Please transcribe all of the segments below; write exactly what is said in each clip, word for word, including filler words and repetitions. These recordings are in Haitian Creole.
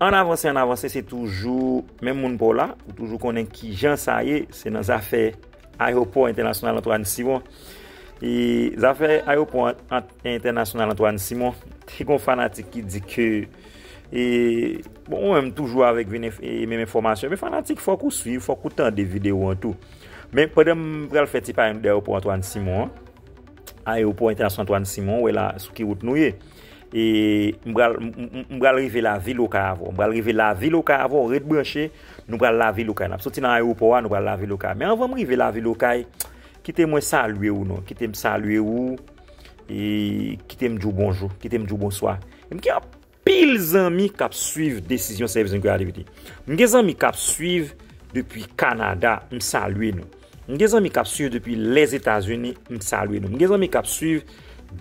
An avanse, an avanse, se toujou menm moun pa w la. Ou toujou konnen kijan sa ye. Se nan zafè ayewopò entènasyonal Antoine Simon. E zafè ayewopò an- an- entènasyonal Antoine Simon, te gon fanatik ki di ke, e, bon, ou menm toujou avèk vin enf- e menm enfòmasyon. Men fanatik, fòk ou swiv, fòk ou tande videyo an tou. Men pandan m pral fè ti pale de ayewopò Antoine Simon an, ayewopò entènasyonal Antoine Simon, wè la sou ki wout nou ye. E m pral, m- m- m pral rive lavil Okay avè w. M pral rive lavil Okay avè w. Ret branche, nou pral lavil Okay. N ap soti nan ayewopò a, nou pral lavil Okay. Men anvan m rive lavil Okay, kite mwen salye w non. Kite m salye w. E kite m di w bonjou. Kite m di w bonswa. E m gen anpil zanmi k ap swiv desizyon sèvis Secret Activity. M gen zanmi k ap swiv depi Kanada. M salye nou. M gen zanmi k ap swiv depi Lèzetazini, m salye nou. M gen zanmi k ap swiv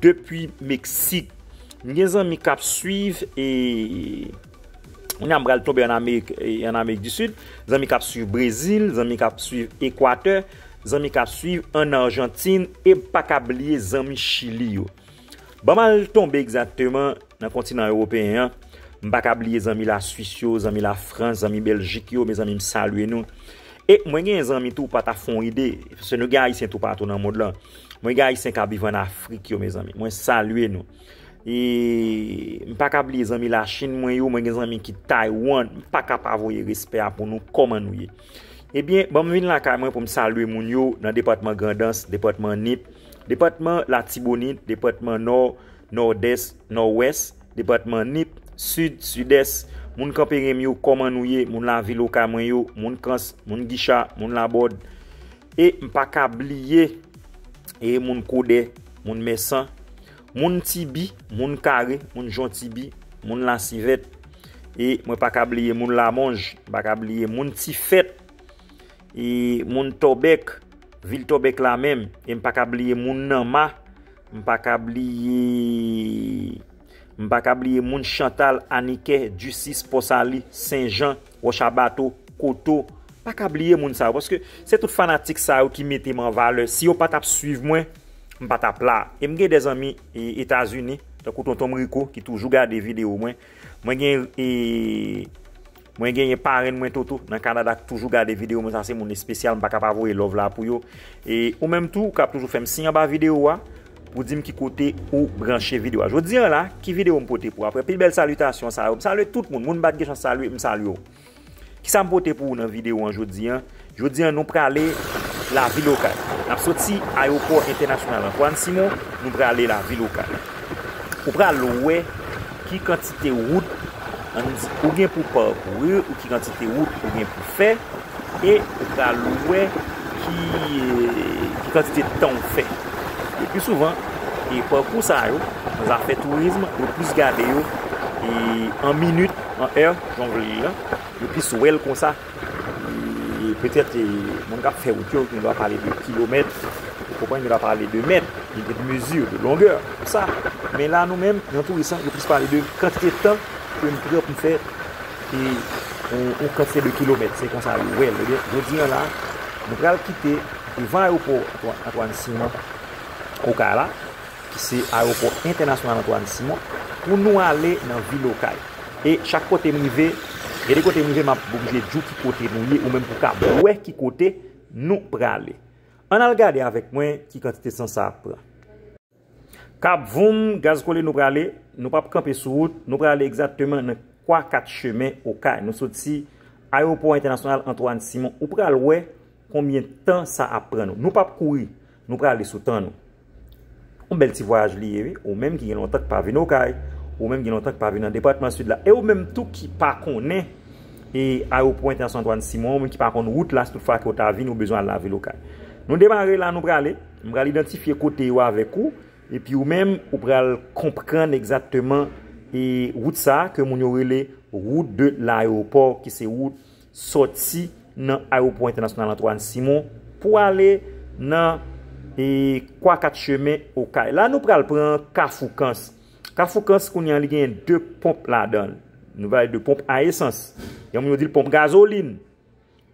depi Meksik. M gen zanmi k ap swiv e kounye a m pral tonbe an Amerik, e, an Amerik di Sid. Zanmi k ap swiv Brezil, zanmi k ap swiv Ekwatè, zanmi k ap swiv an Ajantin, e m pa ka bliye zanmi Chili yo. Ban m al tonbe egzakteman nan kontinan ewopeyen an. M pa ka bliye zanmi Laswis yo, zanmi Lafrans, zanmi Bèljik yo, mezanmi, m salye nou. E mwen gen zanmi tou, ou pa ta fè yon ide, paske nou gen Ayisyen toupatou nan mond lan. Mwen gen Ayisyen k ap viv ann Afrik yo, mezanmi. Mwen salye nou. E m pa ka bliye zanmi Lachin mwen yo, mwen gen zanmi ki Taiwan, m pa ka pa voye respè a pou nou, kòman nou ye. Ebyen, ban m vin lakay mwen pou m salye moun yo nan depatman Grandans, depatman Nip, depatman Latibonit, depatman Nò, Nòdès, Nòwès, depatman Nip, Sid, Sidès, moun Kanperen m yo, kòman nou ye, moun lavil Okay mwen yo, moun Kans, moun Gicha, moun Labòd. E m pa ka bliye, e moun Kodè, moun Mèsan, moun Tibi, moun Kare, moun Jon Tibi, moun Lasivèt, e mwen pa ka bliye moun Lamonj, m pa ka bliye moun Tifèt, e moun Tòbèk, vil Tòbèk la menm, e m pa ka bliye moun Nanma, m pa ka bliye, m pa ka bliye moun Chantal, Anikè, Disis, Pòsali, Senjan, Wòch a Bato, Koto, m pa ka bliye moun sa yo, paske se tout fanatik sa yo ki mete m an valè. Si yo pa t ap swiv mwen, m pa t ap la. E m gen de zanmi e, Etazini, tankou Tonton m Rico, ki toujou gade videyo mwen. Mwen gen, e, mwen genyen parenn mwen Toto nan Kanada k toujou gade videyo mwen. Sa se moun espesyal, m pa ka pa voye love la pou yo. E ou menm tou, k ap toujou fè m siy anba videyo a, pou di m ki kote ou branche videyo a. Jodi a la, ki videyo m pote pou ou? Apre pil bèl salitasyon sa yo, m salye tout moun. Moun m pa t gen chans salye, m salye w. Kisa m pote pou ou nan videyo an jodi a? Jodi a, nou prale lavil Okay. N ap soti ayewopò entènasyonal Antoine Simon, nou prale lavil Okay. Ou pral wè ki kantite wout, ann di, ou gen pou pakouri, ou ki kantite wout ou gen pou fè, e ou pral wè ki, ki kantite tan ou fè. Le pli souvan, e pakou sa yo, nan zafè tourizm, yo plis gade yo e an minit, an è, jan w vle li lan, yo plis wè l konsa. E petèt, e, moun k ap fè wout yo, yo dwa pale de kilomèt, ou konprann, yo dwa pale de mèt, de mezi, de longè, tout sa. Men la, nou menm, nan touris lan, yo plis pale de kantite tan ke m pran pou m fè, e, yon, yon kantite de kilomèt. Se konsa yo wè l. Ebyen, jodi a la, nou pral kite devan ayewopò Antwa- Antoine Simon, Okay la, ki se ayewopò entènasyonal Antoine Simon, pou nou ale nan vil Okay. E chak kote m rive, gen de kote m rive, m ap oblije di w ki kote nou ye, ou menm pou w ka wè ki kote nou prale. Ann al gade avèk mwen ki kantite tan sa ap pran. K ap voum, gaz kole, nou prale, nou p ap kanpe sou wout, nou prale egzakteman nan Kwa Kat Chemen Okay. Nou soti ayewopò entènasyonal Antoine Simon. Ou pral wè konbyen tan sa ap pran nou. Nou p ap kouri, nou prale sou tan nou. Yon bèl ti vwayaj li ye, wi. Ou menm ki gen lontan k pa vin Okay, ou menm gen lontan k pa vin nan depatman Sid la, e ou menm tou ki pa konnen e ayewopò entènasyonal Antoine Simon, ou menm ki pa konn wout la, si tout fwa ke w ta vin, ou bezwen al lavil Okay. Nou demare la, nou prale. M pral idantifye kote yo avèk ou, epi ou menm, ou pral konprann egzakteman e wout sa a ke moun yo rele wout de layewopò, ki se wout sòti nan ayewopò entènasyonal Antoine Simon pou ale nan e Kwa Kat Chemen Okay. La, nou pral pran Kafou Kans. Kafou Kans, kounye a, li gen de ponp ladan l. Nou pale de ponp a esans. Gen moun yo di l ponp gazolin.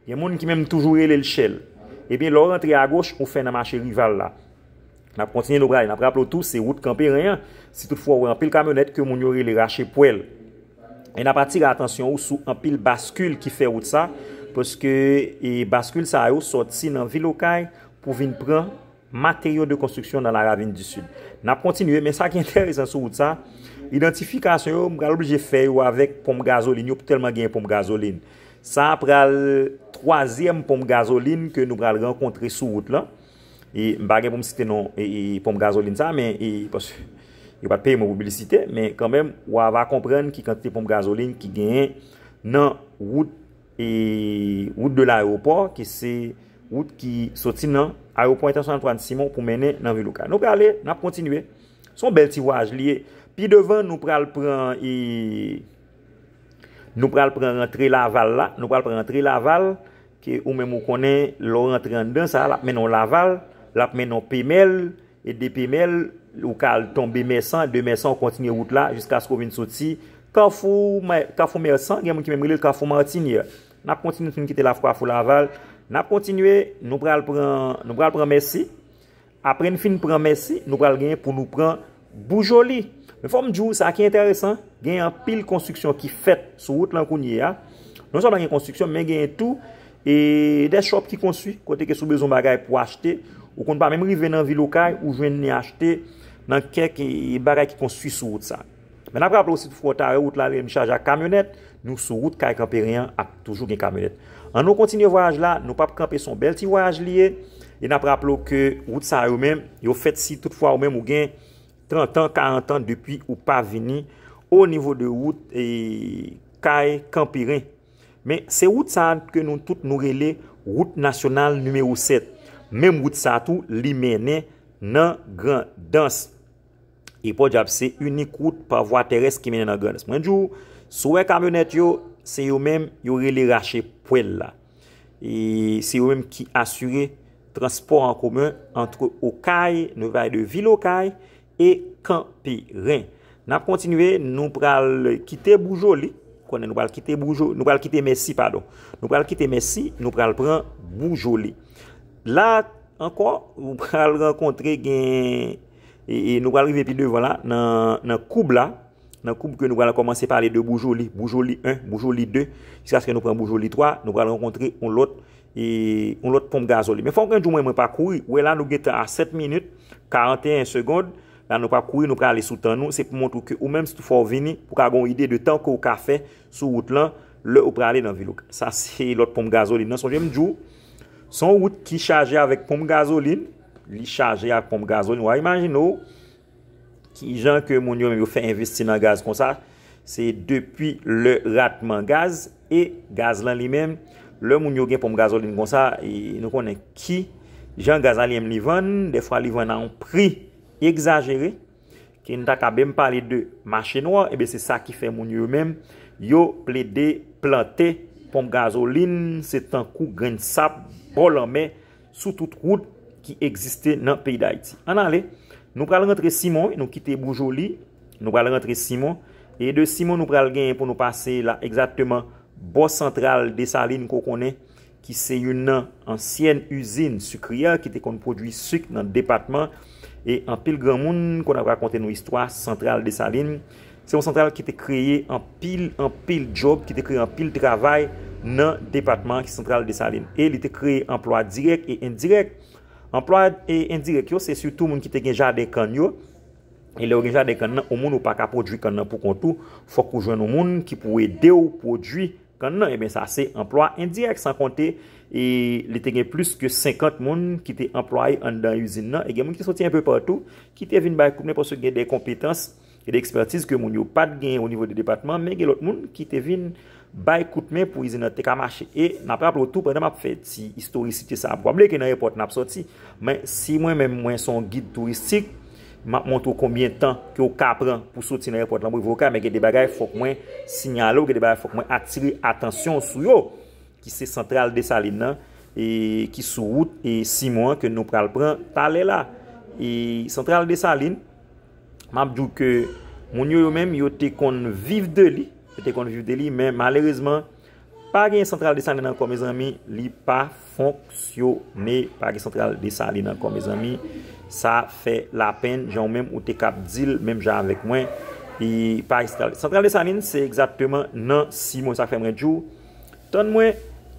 Gen moun ki menm toujou rele l Shell. Ebyen, lè w rantre agoch, ou fè nan mache rival la. N ap kontinye, nou prale. N ap raple w tou, se wout Kanperen an. Si toutfwa w wè anpil kamyonèt ke moun yo rele rache pwèl. E n ap atire atansyon ou sou anpil baskil ki fè wout sa, paske e baskil sa yo sòti nan vil Okay pou vin pran materyo de konstriksyon nan Laravin di Sid. N ap kontinye, men sa ki enteresan sou wout sa, idantifikasyon yo, m pral oblije fè yo avèk ponp gazolin yo, pou tèlman genyen ponp gazolin. Sa pral twazyèm ponp gazolin ke nou pral rankontre sou wout lan. E m pa gen pou m site non e, e, ponp gazolin sa, men e, paske yo pa t peye mwen piblisite, men kanmenm, w a va konprann ki kantite ponp gazolin ki genyen nan wout e wout de l'aéroport, ki se wout ki soti nan Ayewopò Entènasyonal Antoine Simon pou mennen nan vil Okay. Nou prale, n ap kontinye. Se yon bèl ti vwayaj li ye. Pi devan, nou pral pran e, nou pral pran rantre Laval la. Nou pral pran rantre Laval, ke ou menm ou konnen, lè w rantre anndan sa, l ap mennen w Laval, l ap mennen w Pemèl, e de Pemèl, ou ka al tonbe Mèsan, de Mèsan, ou kontinye wout la, jiskaske w vin soti Kafou, Ma- Kafou Mèsan, gen moun ki menm rele l Kafou Matinyè. N ap kontinye, nou fin kite Lafwa Fou Laval. N ap kontinye, nou pral pran, nou pral pran Mèsi. Apre n fin pran Mèsi, nou pral genyen pou nou pran Boujoli. Men fò m di w, sa ki enteresan, gen anpil konstriksyon ki fèt sou wout lan kounye a. Non sèlman gen konstriksyon, men gen tou e de shop ki konstwi, kote ke si w bezwen yon bagay pou achte, ou konn pa menm rive nan vil Okay, ou jwenn li achte nan kèk e, bagay ki konstwi sou wout sa. Men n ap raple w, si toutfwa w ta wè wout la li menm chaje ak kamyonèt, nou sou wout kay Kanperen an, ap toujou gen kamyonèt. Ann nou kontinye vwayaj la, nou p ap kanpe, se yon bèl ti vwayaj li ye. E n ap raple w ke wout sa yo menm, yo fèt si toutfwa ou menm ou gen trant an, karant an depi ou pa vini o nivo de wout e, kay Kanperen. Men se wout sa a ke nou tout nou rele wout nasyonal nimewo sèt. Menm wout sa a tou, li mennen nan Grandans. E podyab, se inik wout pa vwa terès ki mennen nan Grandans. Mwen di w, si w wè kamyonèt yo, se yo menm yo rele rache pwèl la. E se yo menm ki asire transpò an komen antre Okay, nou pale de vil Okay, e Kanperen. N ap kontinye, nou pral kite Boujoli. Konnen nou pral kite Boujoli, nou pral kite Mèsi, padon. Nou pral kite Mèsi, nou pral pran Boujoli. La ankò, ou pral rankontre gen, e, e nou pral rive pi devan la, nan, nan koub la, nan koub ke nou pral kòmanse pale de Boujoli, Boujoli en, Boujoli de, jiskaske nou pran Boujoli twa, nou pral rankontre yon lòt e yon lòt ponp gazolin. Men fòk mwen di w, mwen, mwen pa kouri. Ou wè la, nou gentan a sèt minit, karanteyen segond. La, nou pa kouri, nou prale sou tan nou. Se pou montre w ke ou menm, si toutfwa w vini, pou w ka gen yon ide de tan ke w ka fè sou wout lan, lè ou prale nan vil ou. Sa, se lòt ponp gazolin nan. Sonje m di w, se yon wout ki chaje avèk ponp gazolin. Li chaje ak ponp gazolin. W a imajine w, kijan ke moun yo menm yo fè envesti nan gaz konsa? Se depi le ratman gaz, e gaz lan li menm, lè moun yo gen ponp gazolin konsa, e nou konnen ki jan gaz la li menm li vann, dèfwa li vann a yon pri egzajere, ke n ta ka menm pale de mache nwa, ebyen se sa ki fè moun yo menm, yo plede plante ponp gazolin, se tankou grenn sab bò lanmè, sou tout wout ki egziste nan peyi Dayiti. Ann ale, nou pral rantre Simon, nou kite Boujoli, nou pral rantre Simon, e de Simon nou pral genyen pou nou pase la egzakteman bò santral Desalin ke w konnen, ki se youn nan ansyèn izin sikriyè ki te konn pwodui sik nan depatman, e anpil granmoun konn ap rakonte nou istwa santral Desalin. Se yon santral ki te kreye anpil, anpil djòb, ki te kreye anpil travay nan depatman an, ki santral Desalin. E li te kreye anplwa dirèk e endirèk. Anplwa e endirèk yo, se sitou moun ki te gen jaden kann yo. E lè w gen jaden kann nan, yon moun ou pa ka pwodui kann nan pou kont ou, fòk ou jwenn yon moun ki pou ede w pwodui kann nan. Ebyen, sa se anplwa endirèk, san konte, e li te gen plis ke senkant moun ki te anplwaye anndan izin nan. E gen moun ki soti enpe patou, ki te vin bay kout men paske gen de konpetans e de ekspètiz ke moun yo pa t genyen o nivo de depatman, men gen lòt moun ki te vin bay kout men pou izin nan te ka mache. E n ap raple w tou, pandan m ap fè ti istorisite sa a, pwoblem ke nan èpòt n ap sòti, men si mwen menm mwen se yon gid touristik, m ap montre w konbyen tan ke w ka pran pou soti nan èpòt lan pou rive Okay, men gen de bagay fòk mwen siyale w, gen de bagay fòk mwen atire atansyon w sou yo, ki se santral Desalin nan, e ki sou wout e Simon an ke nou pral pran talè la. E santral Desalin, m ap di w ke moun yo, yo menm, yo te konn viv de li, yo te konn viv de li, men malerezman, pa gen santral Desalin ankò, mezanmi, li pa fonksyone, pa gen santral Desalin ankò, mezanmi, sa fè lapenn, jan w menm ou te k ap di l, menm jan avèk mwen, E pa Santral Desalin, se egzakteman nan Simon. Sa k fè mwen di w, tann mwen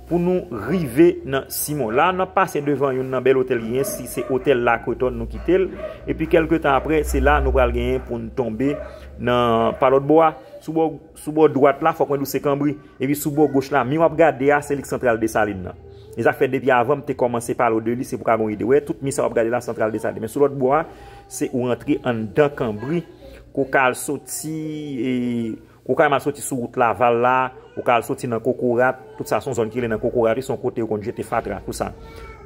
pou nou rive nan Simon. La, n ap pase devan youn nan bèl otèl ki genyen, si se otèl Lacreton nou kite l. Epi kèlke tan apre, se la nou pral genyen pou n tonbe nan pa lòt bò a. Sou bò, sou bò dwat la, fòk mwen di w se kanbri. Epi sou bò goch la, mi w ap gade a, se li k Santral Desalin nan. E sa k fè depi avan m te kòmanse pale w de li, se pou w ka gen yon ide. Wè, tout mi sa w ap gade la, Santral Desalin. Men sou lòt bò a, se ou rantre anndan kanbri, ke w ka al soti, e, ke w ka menm al soti sou wout Laval la, ou ka al soti nan Kokorat, tout sa se yon zòn ki rele nan Kokorat, wi, se yon kote yo konn jete fatra, tout sa.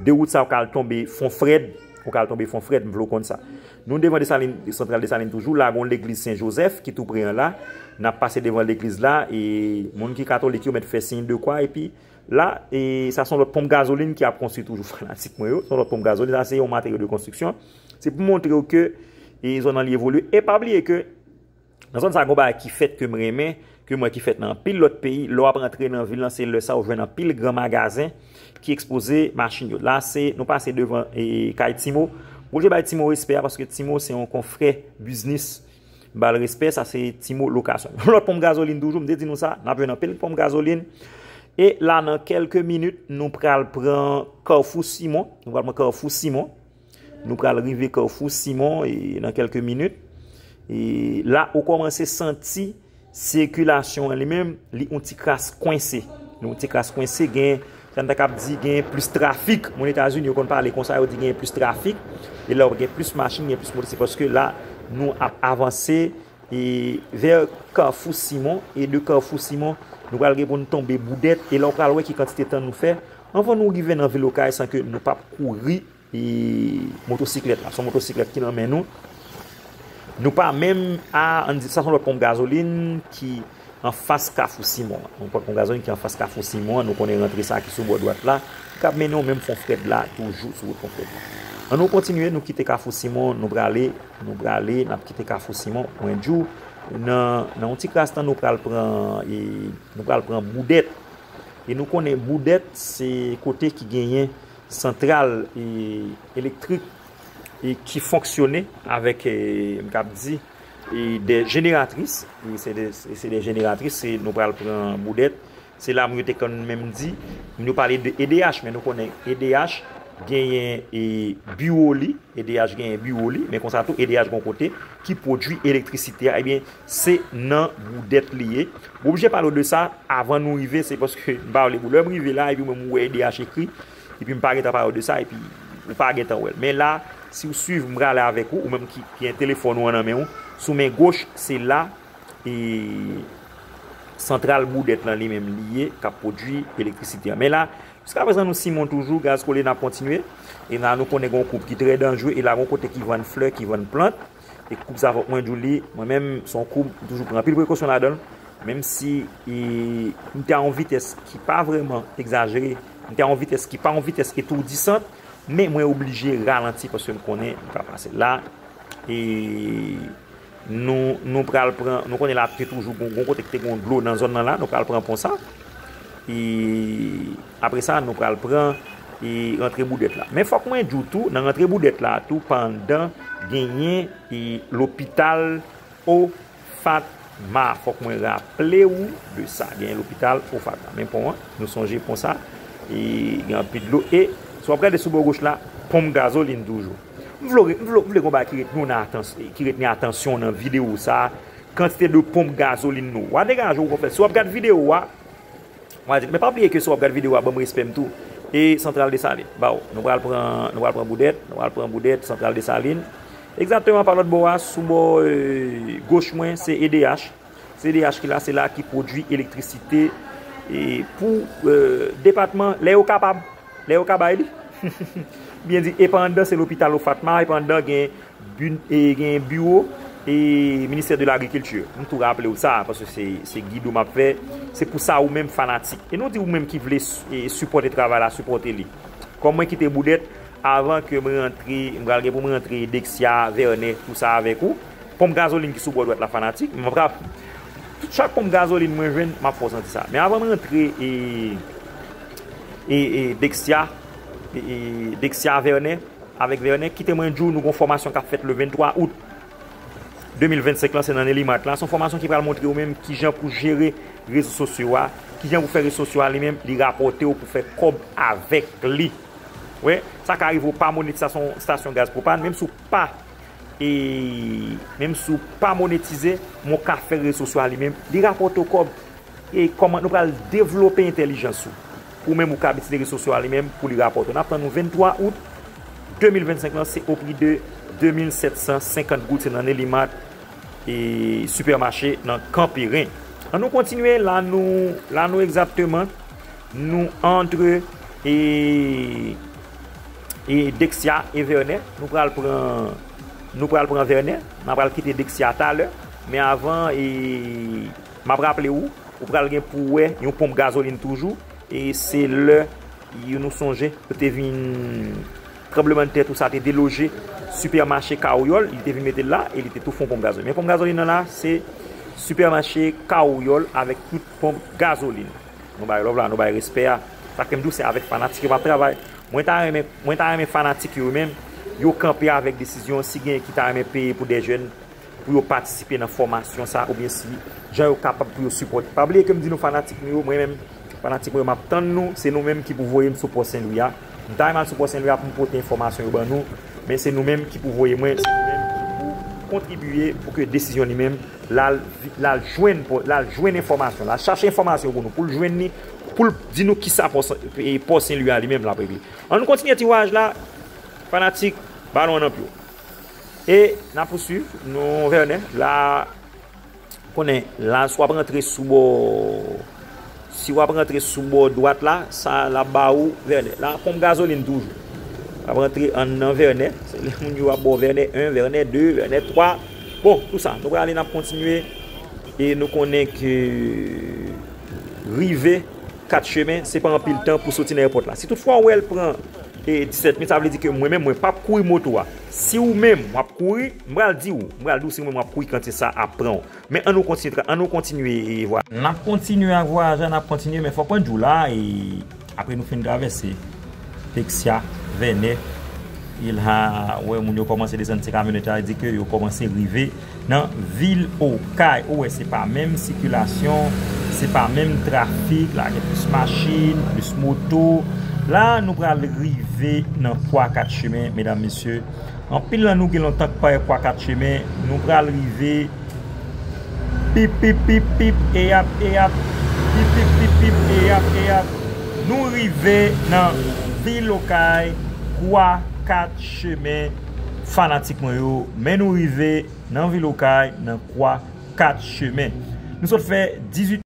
De wout sa, ou ka al tonbe Fon Frèd, ou ka al tonbe Fon Frèd, m vle w konn sa. Nou devan Desalin, Santral Desalin toujou, la gon legliz Sen Jozèf ki tou pre an la. N ap pase devan legliz la, e moun ki katolik yo mèt fè siy de kwa, epi la, e sa se yon lòt ponp gazolin ki ap konstwi toujou, fanatik mwen yo. Se yon lòt ponp gazolin, sa se yon materyo de konstriksyon. Se pou montre w ke, e zòn nan li evolye. E pa bliye ke nan zòn sa, gon bagay ki fèt ke m renmen, ke m wè ki fèt nan anpil lòt peyi. Lè w ap rantre nan vil lan, se lè sa ou jwenn anpil gran magazen ki ekspoze machin yo. La, se, nou pase devan, e, kay Timo. Oblije bay Timo respè a, paske Timo se yon konfrè biznis. M ba l respè, sa se Timo Lokasyon. Lòt ponp gazolin toujou, m te di nou sa, n ap jwenn anpil ponp gazolin. E la, nan kèlke minit, nou pral pran Kafou Simon. Nou pral pran Kafou Simon. Nou pral rive Kafou Simon, e, nan kèlke minit. E la, ou kòmanse santi sikilasyon an li menm, li yon ti kras kwense. Li yon ti kras kwense, gen, sa n ta kab di, gen plis trafik. Moun Etazini, yo konn pale konsa, yo di gen plis trafik. E la, gen plis machin, gen plis moto. Se paske la, nou ap avanse, e, vè Kafou Simon. E de Kafou Simon, nou pral gen pou n tonbe Boudèt. E la, ou pral wè ki kantite tan nou fè anvan nou rive nan vil Okay san ke nou p ap kouri, e, motosiklèt la. Se yon motosiklèt ki nan men nou. Nou pa menm a, ann di, sa se yon lòt ponp gazolin ki anfas Kafou Simon an. Yon lòt ponp gazolin ki anfas Kafou Simon an. Nou konnen rantre sa ki sou bò dwat la, k ap mennen w menm Fon Frèd la, toujou sou wout Fon Frèd la. Ann nou kontinye, nou kite Kafou Simon, nou prale, nou prale, n ap kite Kafou Simon, mwen di w, nan, nan yon ti kras tan, nou pral pran, e, nou pral pran Boudèt. E nou konnen Boudèt, se kote ki genyen santral, e, elektrik, e, ki fonksyone avèk, e, m kab di, e, de jeneratris. E se de, se de jeneratris, se nou pral pran Boudèt. Se la moun yo te konn menm di, moun yo pale de E D H, men nou konnen E D H genyen, e, biwo li, E D H genyen biwo li, men konsa tou E D H gon kote ki pwodui elektrisite a, ebyen, se nan Boudèt li ye. M oblije pale w de sa avan nou rive, se paske m pa vle pou lè m rive la, epi mwen m wè E D H ekri, epi m pa gentan pale w de sa, epi ou pa gentan wè l. Men la, si w swiv, m prale avèk ou, ou menm ki, ki gen telefòn ou an nan men w, sou men goch, se la, e, santral Boudèt lan li menm li ye, k ap pwodui elektrisite an. Men la, jiskaprezan nou Simon toujou, gaz kole, n ap kontinye. E la, nou konnen gon koub ki trè danjre, e la gon kote ki vann flè, ki vann plant. E koub sa, fòk mwen di w li, mwen menm, se yon koub, m toujou pran anpil prekosyon ladan l. Menm si, e, m te a yon vitès ki pa vrèman egzajere, m te a yon vitès ki pa yon vitès etoudisant, men mwen oblije ralanti paske m konnen li pa fasil. La, e, nou, nou pral pran, nou konnen lapli toujou, gon, gon kote ki te gon dlo nan zòn nan la, nou pral pran pon sa. E apre sa, nou pral pran, e, rantre Boudèt la. Men fòk mwen di w tou, nan rantre Boudèt la tou, pandan genyen, e, lopital Ofatma, fòk mwen raple w de sa. Genyen lopital Ofatma. Men pon an, nou sonje pon sa, e, gen anpil dlo. E si w ap gade sou bò goch la, ponp gazolin toujou. M vle, m vle, m vle gon bagay ki retni w nan atans-, ki retni atansyon w nan videyo sa. Kantite de ponp gazolin nou. W a degaje w konfè. Si w ap gade videyo a, w a di, men pa bliye ke si w ap gade videyo a, ban m respè m tou. E Santral Desalin. Baw, nou pral pran, nou pral pran Boudèt, nou pral pran Boudèt, Santral Desalin. Egzakteman pa lòt bò a, sou bò, e, goch mwen, se E D H. Se E D H ki la, se la ki pwodui elektrisite, e, pou, e, depatman, lè yo kapab, lè yo ka bay li. Byen di, e pa anndan se lopital Ofatma, e pa anndan gen bin-, e, gen biwo, e, ministè de lagrikilti. M tou raple w sa, paske se, se gid ou m ap fè, se pou sa ou menm fanatik. E nou di ou menm ki vle, e, sipòte travay la, sipòte li. Kòm mwen kite Boudèt, avan ke m rantre, m pral gen pou m rantre Dexia, Vènè, tou sa avèk ou. Ponp gazolin ki sou bò dwat la fanatik, m ap rap-, tout chak ponp gazolin mwen jwenn, m ap fè w santi sa. Men avan m rantre, e, e, e, Dexia, e, e, Dexia Vènè, avèk Vènè, kite mwen di w, nou gon fòmasyon k ap fèt le venntwa out. de mil vennsenk lan, se nan Nelimat la. Se yon fòmasyon ki pral montre w menm kijan pou jere rezo sosyo a, kijan pou fè rezo sosyo a li menm, li rapòte w pou fè kòb avèk li. Wi, sa ka rive w pa monetizasyon stasyon gaz pwopàn, menm si w pa, e, menm si w pa monetize, men w ka fè rezo sosyo a li menm, li rapòte w kòb. E kòman nou pral devlope entèlijans ou. Pou menm ou ka itilize rezo sosyo a li menm pou li rapòte. N ap tann nou venntwa out de mil vennsenk lan, se o pri de de mil sèt san senkant goud, se nan Nelimat e sipèmache nan Kanperen. An nou kontinye, la nou, la nou egzakteman, nou antre e, e Dexia e Vènè. Nou pral pran, nou pral pran Vènè. N a pral kite Dexia talè. Men avan, e, m ap raple ou, ou pral gen pou wè yon ponp gazolin toujou. E se lè yo nou sonje, yo te vin, tranblemanntè tou sa te deloje sipèmache Kawouyòl, li te vin mete l la e li te tou fè yon ponp gazolin. Men ponp gazolin nan la, se sipèmache Kawouyòl avèk tout ponp gazolin. Nou bay love la, nou bay respè a. Sa k fè m di w se avèk fanatik yo m ap travay. Mwen ta renmen, mwen ta renmen fanatik yo menm, yo kanpe avèk desizyon si gen ki ta renmen peye pou de jèn pou yo patisipe nan fòmasyon sa, oubyen si jan yo kapab pou yo sipòte. Pa bliye ke m di nou fanatik nou yo, mwen menm, fanatik mwen yo, m ap tann nou, se nou menm ki pou voye m sou Pò Sen Lwi a. M ta renmen al sou Pò Sen Lwi a pou m pote enfòmasyon yo ban nou, men se nou menm ki pou voye mwen, se nou menm ki pou kontribiye pou ke desizyon li menm, l al, l al jwenn, l al jwenn enfòmasyon, l al chache enfòmasyon pou nou, pou l jwenn li, pou l di nou kisa Pò Sen, e, Pò Sen Lwi a li menm l ap regle. An nou kontinye ti vwayaj la, fanatik, balon an nan pye w. E n ap pouswiv, nou Vènè, la, konnen, la, si w ap rantre sou bò, si w ap rantre sou bò dwat la, sa l ap ba ou Vènè. La, ponp gazolin toujou. W ap rantre anndan Vènè, se lè moun yo ap ba w Vènè en, Vènè de, Vènè twa. Bon, tou sa, nou prale, n ap kontinye, e nou konnen ke rive Kat Chemen, se pa anpil tan pou soti nan èpòt la. Si toutfwa w wè l pran e disèt minit, sa vle di ke mwen menm, mwen p ap kouri moto a. Si ou menm, w ap kouri, m pral di w, m pral di w si ou menm w ap kouri kantite sa ap pran w. Men an nou kontinye, an nou kontinye e vwayaj. N ap kontinye ak vwayaj la, n ap kontinye, men fòk mwen di w la, e apre nou fin travèse Dexia, Vènè, e la, wè moun yo kòmanse desann ti kamyonèt la, di ke yo kòmanse rive nan vil Okay. Ou wè, se pa menm sikilasyon, se pa menm trafik, la gen plis machin, plis moto. La, nou pral rive nan Kwa Kat Chemen, medam, mesye. Anpil nan nou gen lontan k pa wè Kwa Kat Chemen, nou pral rive. Pip, pip, pip, pip, eyap, eyap. Pip, pip, pip, pip, eyap, eyap. Nou rive nan vil Okay, Kwa Kat Chemen, fanatik mwen yo. Men nou rive nan vil Okay, nan Kwa Kat Chemen. Nou sot fè dizuit